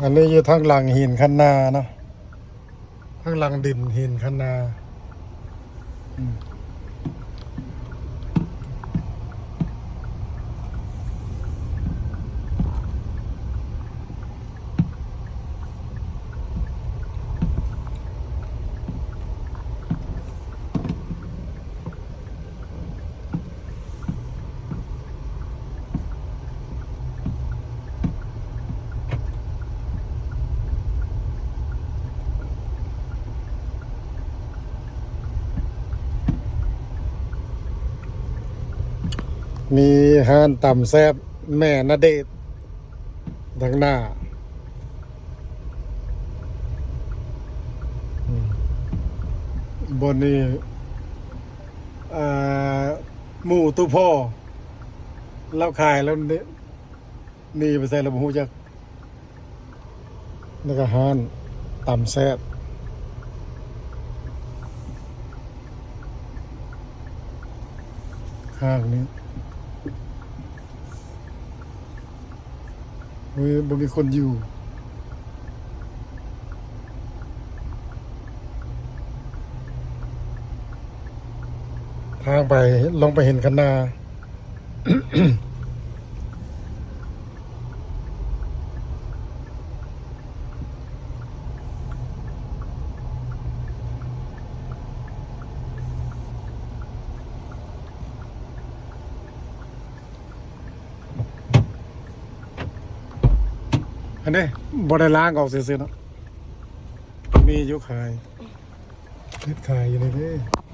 ອັນນີ້ຢູ່ທາງຫຼັງຫີນຄັນນາເນາະ ທາງຫຼັງດິນຫີນຄັນນາ. ມີຮ້ານຕຳແຊບແມ່ນະເດດທາງໜ້າ. ບ່ອນນີ້ ເອີ ໝູ່ຕູ້ພໍ່ ລາວຂາຍແລ້ວ ໜີໄປໃສແລ້ວບໍ່ຮູ້ຈັກ. ແລ້ວກໍຮ້ານຕຳແຊບ ຂ້າງນີ້ ບໍ່ມີຄົນຢູ່. ທາງໄປ ລົງໄປຫີນຄັນນາ. ອັນນີ້ບໍ່ໄດ້ລ້າງອອກຊື່ໆເນາະ ມີຢູ່ຂາຍ ເຮັດຂາຍຢູ່ນີ້ເດ້.